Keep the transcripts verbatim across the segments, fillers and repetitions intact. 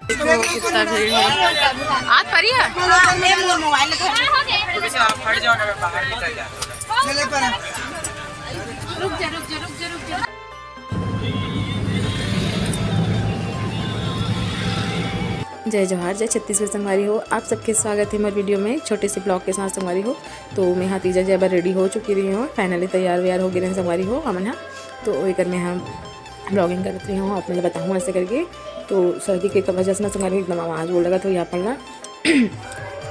देखो कितना भीड़ है। आज परी है। मोर मोबाइल आप हट जाओ ना, मैं बाहर निकल जाता। रुक जा, रुक जा, रुक जा, रुक जा। जय जोहार, जय छत्तीसगढ़ संगवारी हो। आप सबके स्वागत है मोर वीडियो में, छोटे से ब्लॉग के साथ संगवारी हो। तो मैं हा तीजा जाए बर रेडी हो चुकी रही हूँ, फाइनली तैयार वैयार हो गए रहे संगवारी हो हमन हा। तो एकर में हम ब्लॉगिंग करत रही हूँ, आप मतलब बताऊँ ऐसे करके। तो सर्दी के वजह से ना संगवारी एकदम आवाज़ बोल लगा, तो यहाँ पर ना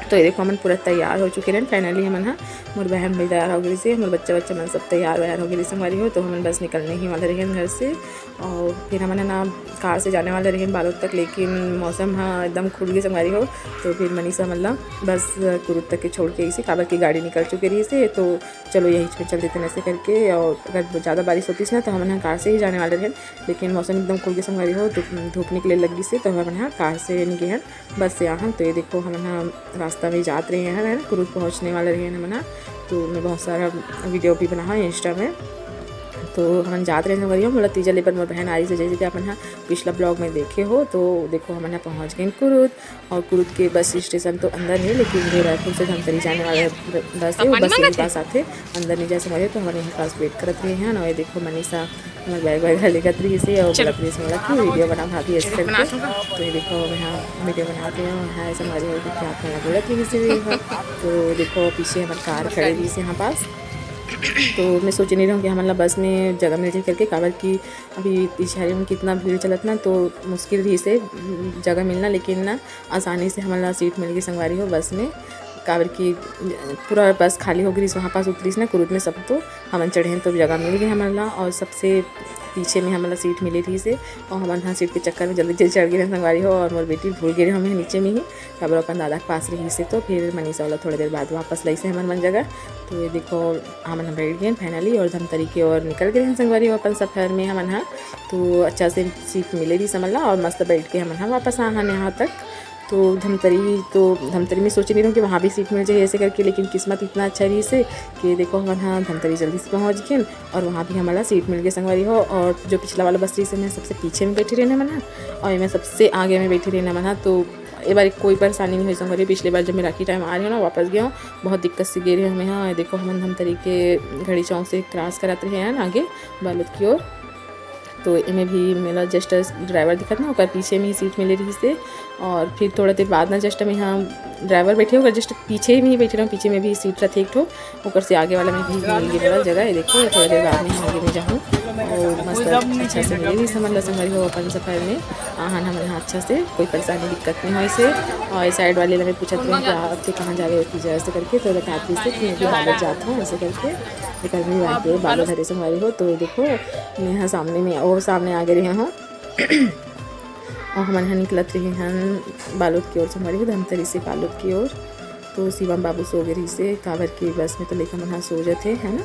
तो ये देखो हमन पूरा तैयार हो चुके रहे फाइनली। हमन हा, मोर बहन भी तैयार हो गई से, मोर बच्चा बच्चा मन सब तैयार वैयार हो गए संगवारी हो। तो हमन बस निकलने ही वाले रहे घर से। और फिर हमन ना कार से जाने वाले रहे बालोद तक, लेकिन मौसम हा एकदम खुल गए संगवारी हो। तो फिर मनीषा मतलब बस कुरुद तक के छोड़ के इसी काबर की गाड़ी निकल चुके रही से, तो चलो यही में चल देते ऐसे करके। और अगर ज़्यादा बारिश होती ना तो हमन हा कार से ही जाने वाले रहे, लेकिन मौसम एकदम खुल गए संगवारी हो, धूप धूप निकले लग गई से, तो हमन हा कार से निकले हैं बस से आहन। तो ये देखो हमन हा रास्ता में जात रहे हैं, है ना, कुरुद पहुँचने वाले रहे हैं हमन हा। तो मैं बहुत सारा वीडियो भी बना है इंस्टा में। तो हमन जात रहे संगवारी हो, मोला तीजा ले बर मोर बहन आ रही से, जैसे कि अपन हा पिछला ब्लॉग में देखे हो। तो देखो हमन हा पहुँच गए कुरुद, और कुरुद के बस स्टेशन तो अंदर है, लेकिन जो रायपुर से धमतरी जाने वाला बस है, वो बस यही पास आते अंदर नहीं जा संगवारी हो। तो हमन यही पास वेट करत रहे हैं। और ये देखो मनीषा हमर बैग वैग लेकत रही से और बोलत रही से मोला कि वीडियो बना भाभी ऐसे करके। तो ये देखो मैं हाँ वीडियो बनाते हैं, हाँ ऐसा मजे हो कि क्या क्या बोलत रही से। तो देखो पीछे हमर कार खड़े रही से यहाँ पास। तो मैं सोचे नहीं रहूँ कि हमन ला बस में जगह मिल जाए करके, काबर कि अभी पिछाड़ी में कितना भीड़ चलत ना, तो मुश्किल रही से जगह मिलना, लेकिन ना आसानी से हमन ला सीट मिल गई संगवारी हो बस में। काबर कि पूरा बस खाली हो गई, वहाँ पास उतरीस ना कुरुद में सब, तो हमन चढ़े तो जगह मिल गई हमन ला। और सबसे पीछे में हमन ला सीट मिले रही से, और हमन हा सीट के चक्कर में जल्दी जल्दी चढ़ गए संगवारी हो। और मोर बेटी भूल गए हमें नीचे में ही, काबर अपन दादा के पास रही से। तो फिर मनीषा वाला थोड़ी देर बाद वापस लाई से हमन मन जगह। तो ये देखो हमन हम बैठ गए फाइनली, और धमतरी के ओर निकल गए हैं संगवारी हो अपन सफर में हमन हा। तो अच्छा से सीट मिले रही हमन ला, और मस्त बैठ के हमन हा वापस आ हन यहाँ तक। तो धमतरी, तो धमतरी में सोचे नहीं रहूँ कि वहाँ भी सीट मिल जाए ऐसे करके, लेकिन किस्मत इतना अच्छा रही से कि देखो हमन हा धमतरी जल्दी से पहुँच गए, और वहाँ भी हमन ला सीट मिल गई संगवारी हो। और जो पिछला वाला बस रही से मैं सबसे पीछे में बैठी रहने मन हा, और मैं सबसे आगे में बैठी रहने मन हा। तो ये बार कोई परेशानी नहीं हुई संगवारी। पिछले बार जब मैं राखी टाइम आ रही हूँ ना, वापस गया हूँ, बहुत दिक्कत से गे रही हूँ मैं। हाँ देखो हमन धमतरी के घड़ी चौक से क्रॉस करात रहे हैं आगे बालोद की ओर। तो एमे भी मेला जस्ट ड्राइवर दिखत ना, ओकर पीछे में ही सीट मिले रही से। और फिर थोड़ा देर बाद ना जस्ट में यहाँ ड्राइवर बैठे, ओकर जस्ट पीछे में ही बैठे रहूँ, पीछे में भी सीट रथे एक ठो, ओकर से आगे वाला में भी मिल गए मेला जगह। ये देखो थोड़ा देर बाद में आगे में जाऊँ, और मस्त अच्छा से मिले रही हमन ला संगवारी हो अपन सफर में। आहन हमन यहाँ अच्छा से, कोई परेशानी दिक्कत नहीं हो इसे। और साइड वाले ला मैं पूछत रही कि आप कहाँ जा रहे हो, की जा ऐसे करके, तो बतात रही से कि मैं भी बालोद जात हूँ ऐसे करके। निकल नहीं बात है बालोद हरे संगवारी हो। तो देखो मैं यहाँ सामने में, वो सामने आगे रहे हूँ। और हमन ह निकलत रहे हन बालोद की ओर संगवारी हो, धमतरी से बालोद की ओर। तो शिवम बाबू सो गए रही से, काबर की बस में तो लइका मन ह सो जथे, है ना।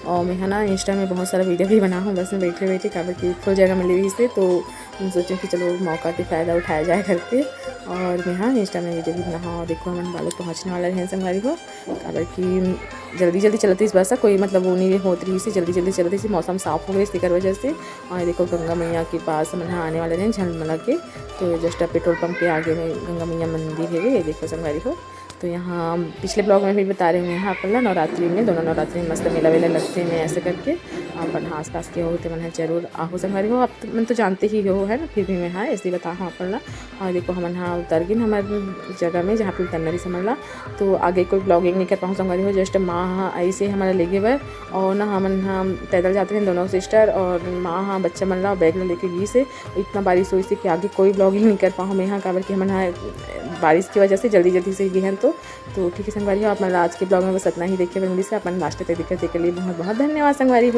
और मैं ह ना इंस्टा में बहुत सारा वीडियो भी बना हूँ बस में बैठे बैठे, काबर की फुल जगह मिली रही से, तो हम सोचे कि चलो मौका के फ़ायदा उठाया जाए करके। और मैं ह इंस्टा में वीडियो भी बना हूँ। और देखो हमन बालोद पहुँचने वाला रहे संगवारी हो, काबर कि जल्दी जल्दी चलत रहिस बस, कोई मतलब वो नहीं होत रहिस, जल्दी जल्दी चलत रहिस, मौसम साफ हो गए तेकर वजह से। और देखो गंगा मैया के पास हमन ह आने वाले रहे झलमला के, तो जस्ट पेट्रोल पंप के आगे में गंगा मैया मंदिर है, ये देखो संगवारी हो। तो यहाँ पिछले ब्लॉग में भी बता रहे हैं, यहाँ अपन ला नवरात्रि में, दोनों नवरात्रि में मस्त मेला वेला लगते हैं ऐसे करके। अपन आस पास के हो तो मन ह जरूर आहो संगवारी हो, आप मन तो जानते ही हो है ना, फिर भी मैं हाँ ऐसे ही बता हूँ अपन ला। और देखो हमन ह उतर गिन हमर जगह में जहाँ पे उतरना रही समझ ला। तो आगे कोई ब्लॉगिंग नहीं कर पाऊँ संगवारी हो, जस्ट माँ ह ऐसे हमन ला लेगे बर, और ना हमन ह पैदल जाते रहे दोनों सिस्टर, और माँ ह बच्चा मन ला बैग ला लेके गिस हे। इतना बारिश होइस हे कि आगे कोई ब्लॉगिंग नहीं कर पाऊँ मैं ह, काबर कि हमन ह बारिश की वजह से जल्दी जल्दी से गे हन। तो तो ठीक है संगवारी हो, आप मन ला आज के ब्लॉग में बस इतना ही देखे बर मिलिस हे। अपन लास्ट तक देखे तेकर लिए बहुत बहुत धन्यवाद संगवारी हो।